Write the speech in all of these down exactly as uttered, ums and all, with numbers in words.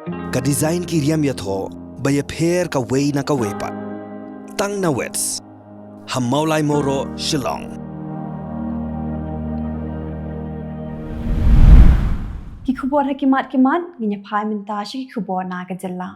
Ka design ki riam ïathoh ba ïapher kawei na kawei pat. Tang na Wits ha Mawlai Mawroh, Shillong. Ki khubor ha ki mat ki mat, ngin ïa phai mynta sha ki khubor na ka jylla.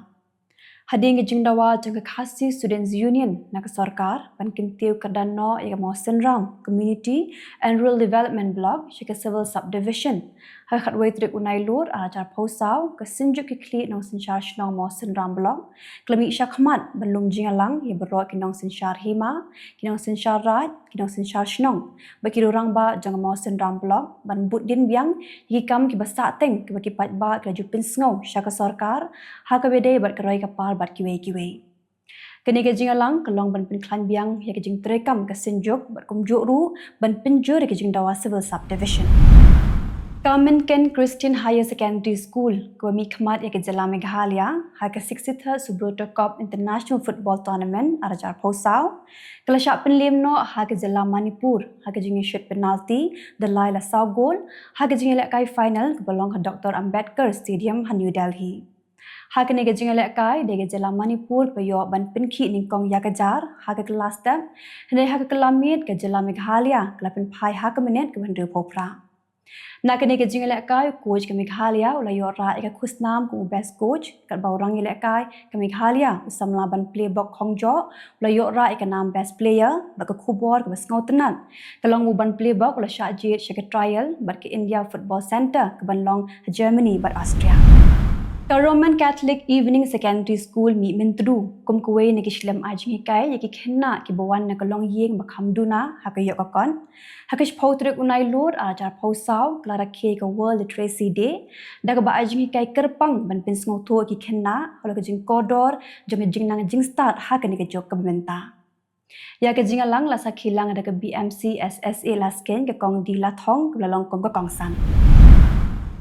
Hadien ka jingdawa jong ka Khasi Students Union na ka sorkar ban kyntiew kyrdan noh ïa ka Mawsynram Community and Rural Development Block sha ka Civil Subdivision, ha ka khatwei tarik u Nailur ar hajar arphew saw, ka Synjuk ki Khlieh Nongsynshar Shnong Mawsynram Block ka la mih shakhmat ban lum jingïalang ïa baroh ki nongsynshar hima, ki nongsynshar raid, ki nongsynshar shnong bad ki rangbah jong ka Mawsynram Block ban bud dien biang ïa ki kam kiba sahteng kiba ki paidbah ki la ju pynsngew sha ka sorkar ha kaba ïadei bad ka roi ka par bad kiwei kiwei. Kane ka jingïalang ka long ban pynkhlaiñ biang ïa ka jingtrei kam ka Synjuk bad kumjuh ruh ban pynjur ïa ka jingdawa Civil Subdivision. Ka Mynken Christian Higher Secondary School kaba mihkhmat ïa ka jylla Meghalaya ha ka sixty-third Subroto Cup International Football Tournament ar hajar arphew saw, ka la shah pynliem noh ha ka jylla Manipur ha ka jingïashut penalty da lai la saw gol ha ka jingïalehkai final kaba long ha Doctor Ambedkar Stadium ha New Delhi. Ha kane ka jingïalehkai, dei ka jylla Manipur ba ïoh ban pynkhih nyngkong ïa ka jar ha ka kylla step, hynrei ha ka kylla miet ka jylla Meghalaya ka la pynphai ha ka minit kaba hynriewphew phra. Na kane ka jingïalehkai, u coach ka Meghalaya u la ïoh rah ïa ka khusnam kum u best coach, katba u rangïalehkai ka Meghalaya u samla Banphlebok Khongjoh u la ïoh rah ïa ka nam best player, bad ka khubor kaba sngewtynnat ka long ba u Banphlebok u la shah jied sha ka trial bad ka India Football Centre kaban long ha Germany bad Austria. Ka Roman Catholic Evening Secondary School Mihmyntdu kum kawei na ki shlem ai jinghikai ïa ki khynnah kiba wan na ka longïing ba kham duna ha ka ïoh ka kot, ha ka shiphew tarik u Nailur ar hajar arphew saw ka la rakhe ïa ka World Literacy Day da kaba ai jinghikai kyrpang ban pynsngewthuh ïa ki khynnah halor ka jingkordor jong ka jingnang jingstad ha kane ka juk kaba mynta. Ïa ka jingïalang la sakhi lang da ka B M C S S A Laskeiñ, ka Kong D. Lathong kaba la long kum ka kongsan.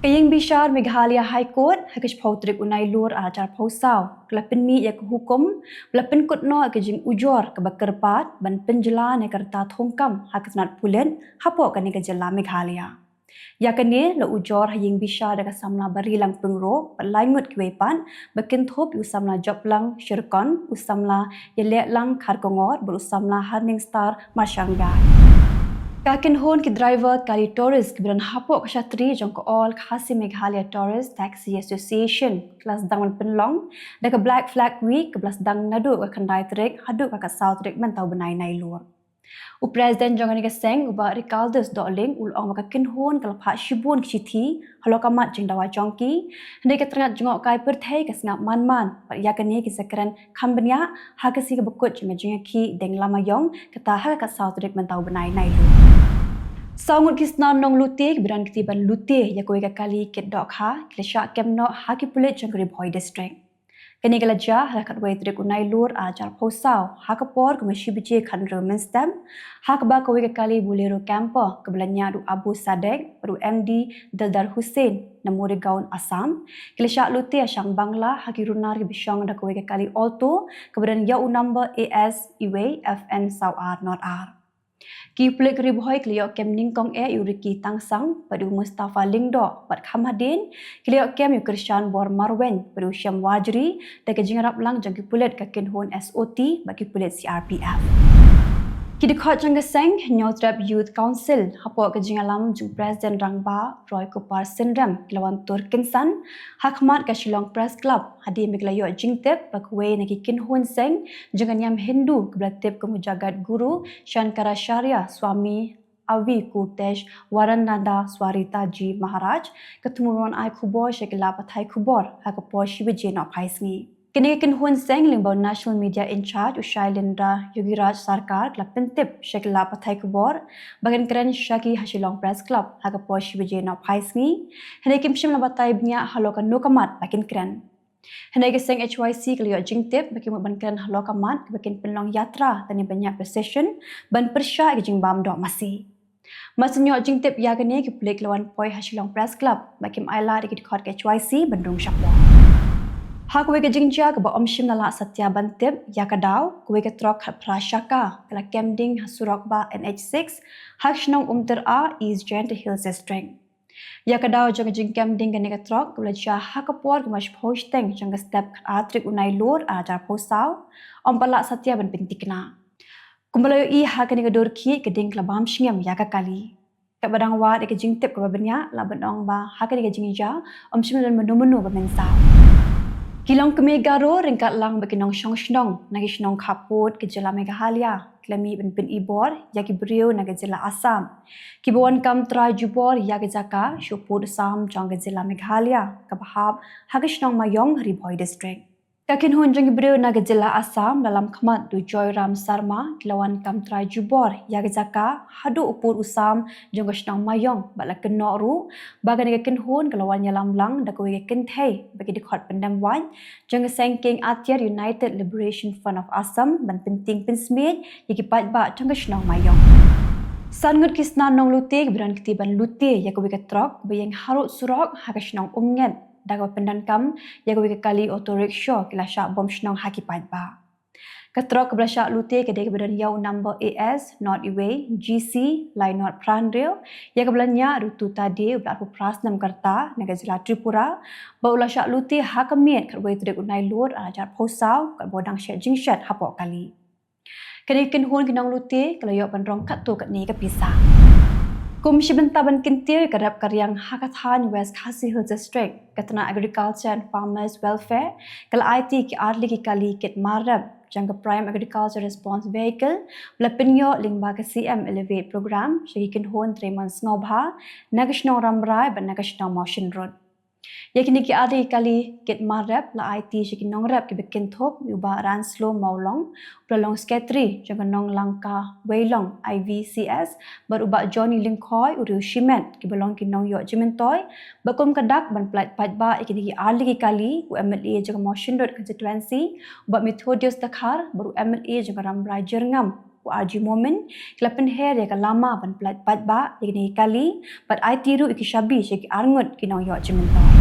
Ka ïing bishar Meghalaya High Court ha ka shiphew tarik u Nailur ar hajar arphew saw ka la pynmih ïa ka hukum ba la pynkut noh ïa ka jingujor kaba kyrpad ban pynjlan ïa ka rta thungkam ha ka tnat pulit hapoh kane ka jylla Meghalaya. Ïa kane la ujor ha ïing bishar da ka samla Barilang Pyngrope bad lai ngut kiwei pat, ba kynthup ïa u samla Joplang Shyrkon, u samla Ïalehlang Kharkongor bad u samla Harningstar Marshangrai. Ka kynhun ki driver kali tourist kiba don hapoh ka shatri jong ka All Khasi Meghalaya Tourist Taxi Association ka la sdang ban pynlong da ka Black Flag Week kaba la sdang naduh ka khyndai tarik haduh ka khatsaw tarik mynta u bnai Nailur. U President jong kane ka seng, u Bah Ricaldus Dohling, u la ong ba ka kynhun ka la phah shibun ki shithi halor ka mat jingdawa jong ki, hynrei ka tnat jngohkai pyrthei ka sngap man man bad ïa kane ki sa kren kham bniah ha ka sngi kaba kut jong ka jingïakhih deng lama ïong, kata ha ka khatsaw tarik mynta u bnai Nailur. Saw ngut ki snar nonglute kiba don kti ban lute ïa kawei ka kali kit dohkha ki la shah kem noh ha ki pulit jong ka Ri Bhoi District. Kane ka la jia ha ka khatwei tarik u Nailur ar hajar arphew saw ha ka por kumba shi baje khathynriew mynstep, ha kaba kawei ka kali Bolero camper kaba la ñiah da u Abu Sadek bad u M D Dildar Hussain na Morigaon, Assam, ki la shah lute ha shang Bangla ha ki runar kiba shong da kawei ka kali Alto kaba don ïa u number A S uwei F N saw ar nod ar. Ki pulit ka Ri Bhoi ki la ïoh kem nyngkong eh ïa u Ricky Tangsang bad u Mustafa Lyngdoh, bad kham hadien ki la ïoh kem ïa u Krishan Bor Marwein bad u Shem Warjri da ka jingïarap lang jong ki pulit ka kynhun S O T bad ki pulit C R P F. Ki dkhot jong ka seng Hynñiewtrep Youth Council hapoh ka jingïalam jong u President Rangbah Roy Kupar Synrem ki la wan tur kynsan ha khmat ka Shillong Press Club hadien ba ki la ïoh jingtip ba kawei na ki kynhun seng jong ka niam Hindu kaba la tip kum u Jagat Guru Shankaracharya Swami Avi Kultesh Varananda Swarita Ji Maharaj ka thmu ban ai khubor sha ki lad pathai khubor ha ka por shi baje nohphai sngi. Kane ka kynhun seng lyngba u National Media In Charge u Shailendra Yogiraj Sarkar ka la pyntip sha ki lad pathai khubor ba kin kren sha ki ha Shillong Press Club ha ka por shi baje nohphai sngi, hynrei kim shym la batai bniah halor kano ka mat ba kin kren. Hynrei ka seng H Y C ka la ïoh jingtip ba ki mut ban kren halor ka mat kaba kin pynlong ïatrei da kane ka procession ban pyrshah ïa ka jingbam doh masi. Mar shu ïoh jingtip ïa kane, ki pulit ki la wan poi ha Shillong Press Club bad kim ailad ïa ki dkhot ka H Y C ban rung shapoh. Ha kawei ka jingjia kaba ym shym la lah satia ban tip ïa ka daw, kawei ka trok khatphra shaka ka la kem ding ha surok bah N H six ha ka shnong Umtyra, East Jaintia Hills District. Ïa ka daw jong ka jingkem ding kane ka trok kaba la jia ha ka por kaba shiphew shiteng jong ka step khatar tarik u Nailur arhajar arphew saw, ym pat lah satia ban pynthikna. Kumba la ïohi ha kane ka dur khih, ka ding ka la bam shngem ïa ka kali. Katba dang wad ïa ka jingtip kaba bniah, lah ban ong ba ha kane ka jingjia ym shym don mano mano ba mynsaw. Ki longkmie Garo ryngkat lang bad ki nongshong shnong na ki shnong khappud ka jylla Meghalaya ki la mih ban pynibor ïa ki briew na ka jylla Assam kiba wan kam trai jubor ïa ka jaka sha u pud u sam jong ka jylla Meghalaya kaba hap ha ka shnong Maïong, Ri Bhoi District. Ka kynhun jong ki briew na ka jylla Assam, la lam khmat da u Joyram Sarma, ki la wan kam trai jubor ïa ka jaka haduh u pud u sam jong ka shnong Maïong, bad la kynnoh ruh ba kane ka kynhun ka la wan ïalam lang da kawei ka kynthei ba ki dkhot pyndem wait jong ka seng King Athiar United Liberation Front of Assam ban pyntieng pynsmiej ïa ki paidbah jong ka shnong Maïong. San ngut ki sna nonglute kiba don kti ban lute ïa kawei ka trok ba ïeng harud surok ha ka shnong Umnget, da kaba pyndonkam ïa kawei ka kali auto rickshaw, ki la shah bom shnong ha ki paidbah. Ka trok kaba la shah lute ka dei kaba don ïa u number A S nod wei G C lai nod phra hynriew, ïa kaba la ñiah da u Tuta Dee uba la arphew phra snem ka rta na ka jylla Tripura, bad u la shah lute ha ka miet khatwei tarik u Nailur arhajar arphew saw, katba u dang shet jingshet hapoh kali. Kane ka kynhun ki nonglute ka la ïoh ban rong katto katne ka pisa. Kum shi bynta ban kyntiew ïa ka rep ka riang ha ka thaiñ West Khasi Hills District, ka tnat Agriculture and Farmers Welfare ka la aiti ki artylli ki kali kit mar rep jong ka Prime Agriculture Response Vehicle ba la pynïoh lyngba ka C M Elevate Programme sha ki kynhun trei mon sngewbha na ka shnong Rambrai bad na ka shnong Mawshynrut. Ïa kine ki artylli ki kali kit mar rep la aiti sha ki nongrep kiba kynthup ïa u Bah Ranslow Mawlong, uba la long Secretary jong ka Nonglangka Weilong I V C S, bad u Bah Johnny Lyngkhoi, u riew shimet, kiba long ki nongïoh jingmyntoi, bad kum ka dak ban pyllait paidbah ïa kine ki artylli ki kali, u M L A jong ka Mawshynrut Constituency, u Bah Methodius Dkhar, bad u M L A jong ka Rambrai Jyrngam, u R G Momin, ki la pynher ïa ka lama ban pyllait paidbah ïa kine ki kali, bad aiti ruh ïa ki shabi sha ki arngut ki nongïoh jingmyntoi.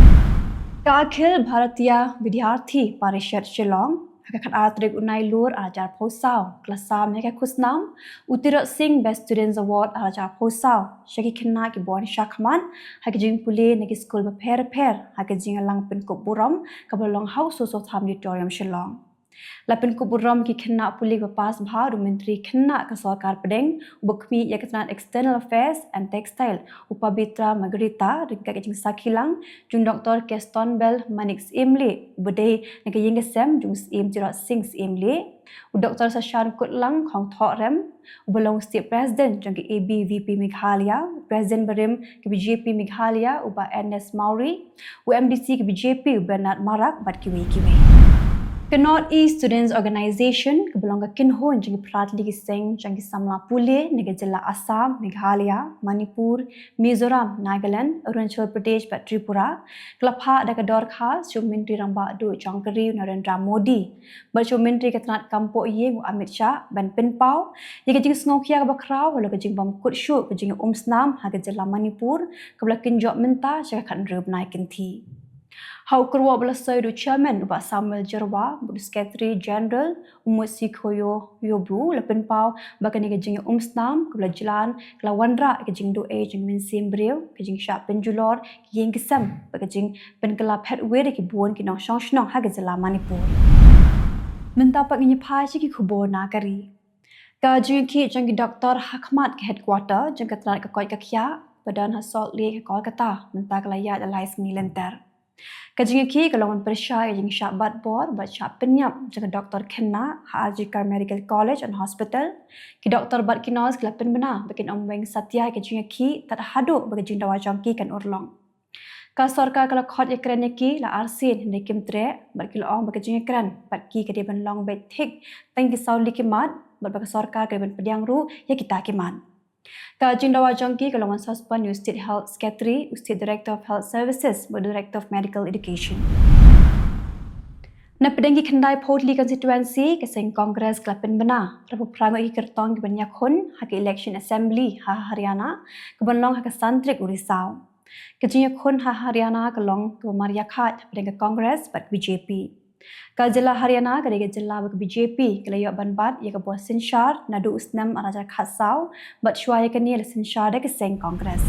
Ka Akhil Bharatiya Vidyarthi Parishad Shillong, ha ka khatar tarik u Nailur arhajar arphew saw, ka la sam ïa ka khusnam u Tirot Singh Best Students Award arhajar arphew saw sha ki khynnah kiba wan shakhmat ha ki jingpule na ki skul bapher bapher, ha ka jingïalang pynkup burom kaba la long ha u Soso Tham Auditorium Shillong. La pynkup burom ki khynnah pule ba pass bha da u Myntri Khynnah ka Sorkar Pdeng, uba khmih ïa ka tnat External Affairs and Textile, u Pabitra Margherita, ryngkat ka jingsakhi lang jong u Doktor Kestonbell Manik Syiemlieh, uba dei na ka ïing ka sem jong u Syiem Tirot Singh Syiemlieh, u Doktor Sashan Kutlang Khongthohrem, uba long u State President jong ka A B V P Meghalaya, President barim ka B J P Meghalaya, u Bah Ernest Mawrie, u M D C ka B J P, u Bernard Marak, bad kiwei kiwei. Ka North East Students Organisation, kaba long ka kynhun jong ki phra tylli ki seng jong ki samla pule na ka jylla Assam, Meghalaya, Manipur, Mizoram, Nagaland, Arunachal Pradesh bad Tripura, ka la phah da ka dorkhas sha u Myntri Rangbah Duh jong ka ri u Narendra Modi, bad sha u Myntri ka tnat kam pohïing u Amit Shah ban pynpaw ïa ka jingsngewkhia kaba khraw halor ka jingbym kut shuh ka jingïaumsnam ha ka jylla Manipur kaba la kynjoh mynta sha ka khathynriew bnai Kynthih. Ha u kyrwoh ba la soi da u Chairman u Bah Samuel Jyrwa bad u Secretary General u Mutsikhoyo Yobru, la pynpaw ba kane ka jingïaumsnam kaba la jlan ka la wanrah ïa ka jingduh ei jong ka mynsiem briew, ka jingshah pynjulor ki ïing ki sem bad ka jingpynkylla phet wir ïa ki bun ki nongshong shnong ha ka jylla Manipur. Mynta pat ngin ïa phai sha ki khubor na ka ri. Ka jingïakhih jong ki doktor ha khmat ka headquarter jong ka tnat ka koit ka khiah ba don ha Salt Lake ha Kolkata mynta ka la ïaid da lai sngi lynter. Ka jingïakhih ka long ban pyrshah ïa ka jingshah bat bor bad shah pynïap jong ka doktor khynnah ha R G Kar Medical College and Hospital, ki doktor bad ki nurse ki la pynbna ba kin ym weng satia ïa ka jingïakhih tad haduh ba ka jingdawa jong ki kan urlong. Ka sorkar ka la khot ïakren ïa ki la arsien hynrei kim treh, bad ki la ong ba ka jingïakren bad ki ka dei ban long beit thik tang ki saw tylli ki mat, bad ba ka sorkar ka dei ban pdiang ruh ïa kita ki mat. Ka jingdawa jong ki ka long ban suspend ïa u State Health Secretary, u State Director of Health Services bad u Director of Medical Education. Na pdeng ki khyndai phew tylli constituency, ka seng Congress ka la pynbna arphew phra ngut ki kyrtong kiban ïakhun ha ka election assembly ha Haryana kaban long ha ka san tarik u Risaw. Ka jingïakhun ha Haryana ka long kaba mar ïakhaid hapdeng ka Congress bad ka B J P. Ka jylla Haryana ka dei ka jylla ba ka B J P ka la ïoh ban bat ïa ka bor synshar naduh u snem arhajar khatsaw, bad shuwa ïa kane la synshar da ka seng Congress.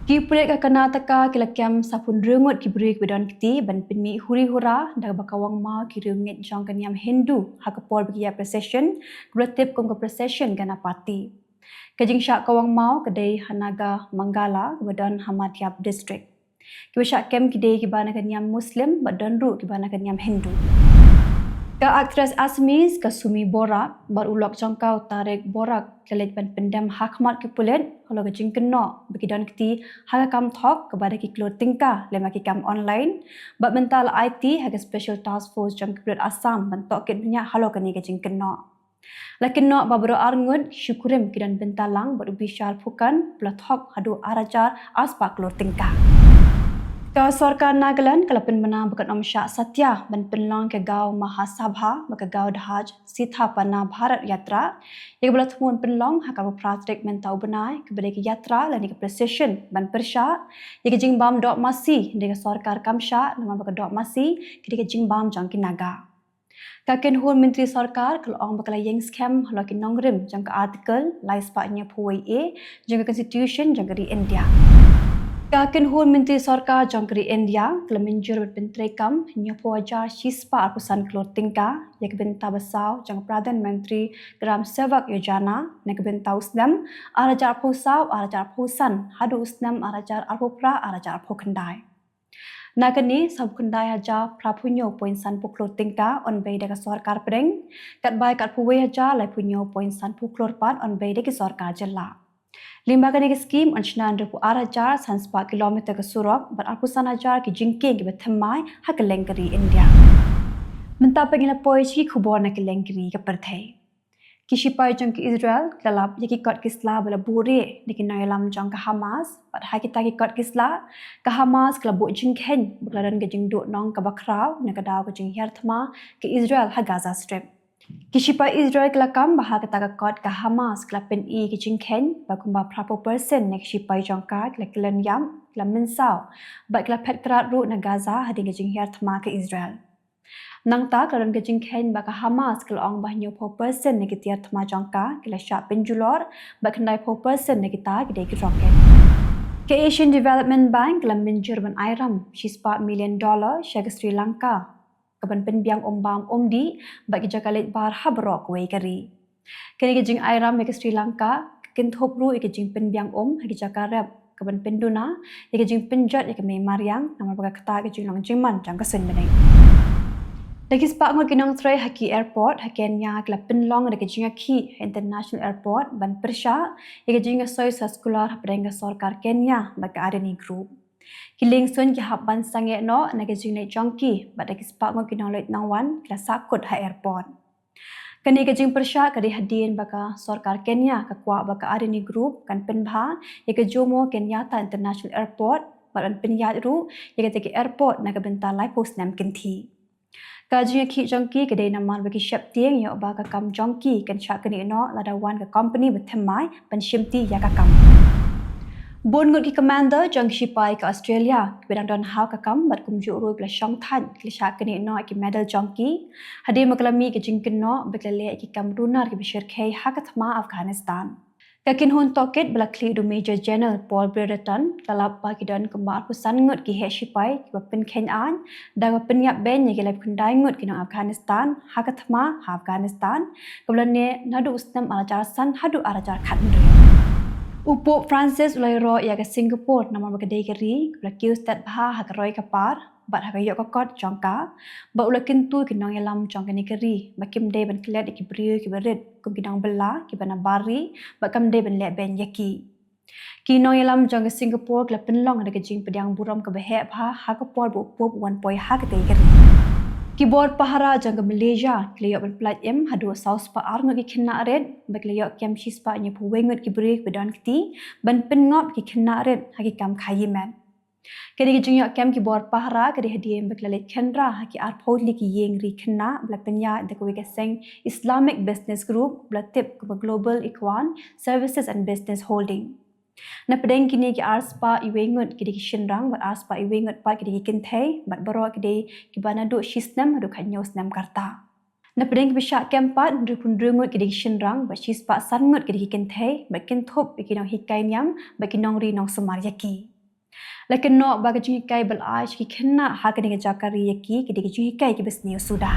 Ki pulit ka Karnataka ki la kem saphew hynriew ngut ki briew kiba don kti ban pynmih huri hura da kaba kawang maw ki riewngeit jong ka niam Hindu ha ka por ba ki ïa procession kaba la tip kum ka procession Ganapati. Ka jingshah kawang maw ka dei ha Nagamangala kaba don ha Madhya District. Kiba shah kem ki dei kiba na ka niam Muslim bad don ruh kiba na ka niam Hindu. Ka actress Assamese ka Sumi Borak bad u lok jong ka u Tarek Borak ki la leit ban pyndem ha khmat ki pulit halor ka jingkynnoh ba ki don kti ha ka kam thok kaba da ki klur tyngka lem bad ki kam online, bad mynta la aiti ha ka Special Task Force jong ki pulit Assam ban tohkit bniah halor kane ka jingkynnoh. La kynnoh ba baroh ar ngut shu kurim ki don bynta lang bad u Bishal Phukan ba la thok haduh ar hajar ar spah klur tyngka. Ka sorkar Nagaland ka la pynbna ba kan ym shah satia ban pynlong ka Gaon Mahasabha bad ka Gaon Dhaj Sthapana Bharat Yatra, ïa kaba la thmu ban pynlong ha ka arphew phra tarik mynta u bnai, kaba dei ka yatra lane ka procession ban pyrshah ïa ka jingbam doh masi, hynrei ka sorkar kam shah namar ba ka doh masi ka dei ka jingbam jong ki Naga. Ka kynhun myntri sorkar ka la ong ba ka la ïeng skhem halor ki nongrim jong ka Article lai spah hynñiewphew wei A jong ka Constitution jong ka ri India. Ka kynhun myntri sorkar jong ka ri India ka la mynjur ban pyntreikam hynñiewphew hajar shi spah arphew san klur tyngka ïa ka bynta ba saw jong ka Pradhan Mantri Gram Sevak Yojana na ka bynta u snem ar hajar arphew saw ar hajar arphew san haduh u snem ar hajar arphew phra ar hajar arphew khyndai. Na kane, sawphew khyndai hajar phraphew hynñiew point sanphew klur tyngka yn bei da ka sorkar pdeng, katba ïa ka arphew wei hajar laiphew hynñiew point sanphew klur pat yn bei da ki sorkar jylla. Lyngba kane ka skim yn shna hynriewphew ar hajar san spah kilometer ka surok bad arphew san hajar ki jingkieng kiba thymmai ha kylleng ka ri India. Mynta pat ngin ïa poi sha ki khubor na kylleng ka ri ka pyrthei. Ki shipai jong ka Israel ki la lap ïa ki kot ki sla ba la buhrieh da ki nongïalam jong ka Hamas, bad ha kita ki kot ki sla ka Hamas ka la buh jingkheiñ ba ka la don ka jingduh nong kaba khraw na ka daw ka jinghiar thma ka Israel ha Gaza Strip. Ki shipai Israel ki la kam ba ha kata ka kot ka Hamas ka la pyni ka jingkheiñ ba kumba phraphew percent na ki shipai jong ka ki la kyllon ïap, ki la mynsaw bad ki la phet krad ruh na Gaza hadien ka jinghiar thma ka Israel. Nangta ka la don ka jingkheiñ ba ka Hamas ka la ong ba hynñiewphew percent na ki tiar thma jong ka ki la shah pynjulor bad khyndaiphew percent na kita ki dei ki rocket. Ka Asian Development Bank ka la mynjur ban ai ram shi spah million dollar sha ka Sri Lanka, ka ban pynbiang um bam um dih bad ki jaka leit bar ha baroh kawei ka ri. Kane ka jingai ram ïa ka Sri Lanka ka kynthup ruh ïa ka jingpynbiang um ha ki jaka rep, ka ban pynduna ïa ka jingpynjot ïa ka mei mariang namar ba ka ktah ka jinglong jingman jong ka suiñ bneng. Da ki spah ngut ki nongtrei ha ki airport ha Kenya ki la pynlong da ka jingïakhih ha International Airport ban pyrshah ïa ka jingïasoi soskular hapdeng ka sorkar Kenya bad ka Adani Group. Ki liengsuiñ ki hap ban sangeh noh na ka jingleit jong ki bad da ki spah ngut ki nongleit nongwan ki la sahkut ha airport. Kane ka jingpyrshah ka dei hadien ba ka sorkar Kenya ka kwah ba ka Adani Group kan pynbha ïa ka Jomo Kenyatta International Airport bad ban pynïaid ruh ïa kata ka airport na ka bynta laiphew snem kynthih. Ka jingïakhih jong ki ka dei namar ba ki sheptieng ïoh ba ka kam jong ki kan shah knieh noh lada wan ka company ba thymmai ban shimti ïa ka kam. Bun ngut ki commander jong ki shipai ka Australia kiba dang don ha ka kam bad kumjuh ruh ba la shong thait ki la shah knieh noh ïa ki medal jong ki hadien ba ka la mih ka jingkynnoh ba ki la leh ïa ki kam runar kiba shyrkhei ha ka thma Afghanistan. Ka kynhun tohkit ba la khlieh da u Major General Paul Brereton ka la lap ba ki don kumba arphew san ngut ki heh shipai kiba pynkheiñ aiñ da kaba pynïap beiñ ïa ki laiphew khyndai ngut ki nong Afghanistan ha ka thma ha Afghanistan kaba la neh naduh u snem ar hajar san haduh ar hajar khathynriew. U Pope Francis u la ïaroh ïa ka Singapore namar ba ka dei ka ri kaba la kiew stet bha ha ka roi ka par bad ha ka ïoh ka kot jong ka, bad u la kyntu ïa ki nongïalam jong kane ka ri ba kim dei ban klet ïa ki briew kiba rit kum ki nongbylla kiba nabar ri bad kam dei ban leh beiñ ïa ki. Ki nongïalam jong ka Singapore ki la pynlong da ka jingpdiang burom kaba heh bha ha ka por ba u Pope u wan poi ha katei ka ri. Ki bor pahara jong ka Malaysia ki la ïoh ban pyllait im haduh saw spah ar ngut ki khynnah rit bad ki la ïoh kem shi spah hynñiewphew wei ngut ki briew kiba don kti ban pynngop ïa ki khynnah rit ha ki kam khaïi met. Kane ka jingïoh kem ki bor pahara ka dei hadien ba ki la leit khynra ha ki arphew tylli ki ïing ri khynnah ba la pynïaid da kawei ka seng Islamic Business Group ba la tip kum ka Global Ikhwan Services and Business Holding. Na pdeng kine ki ar spah uwei ngut ki dei ki shynrang bad ar spah uwei ngut pat ki dei ki kynthei bad baroh ki dei kiba naduh shi snem haduh khathynñiew snem ka rta. Na pdeng kiba shah kem pat hynriewphew hynriew ngut ki dei ki shynrang bad shi spah san ngut ki dei ki kynthei bad kynthup ïa ki nonghikai niam bad ki nongri nongsumar ïa ki. La kynnoh ba ka jinghikai ba la ai sha ki khynnah ha kane ka jaka ri ïa ki, ki dei ki jinghikai kiba sniew suda.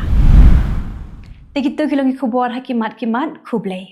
Te kito ki long ki khubor ha ki mat ki mat, khublei.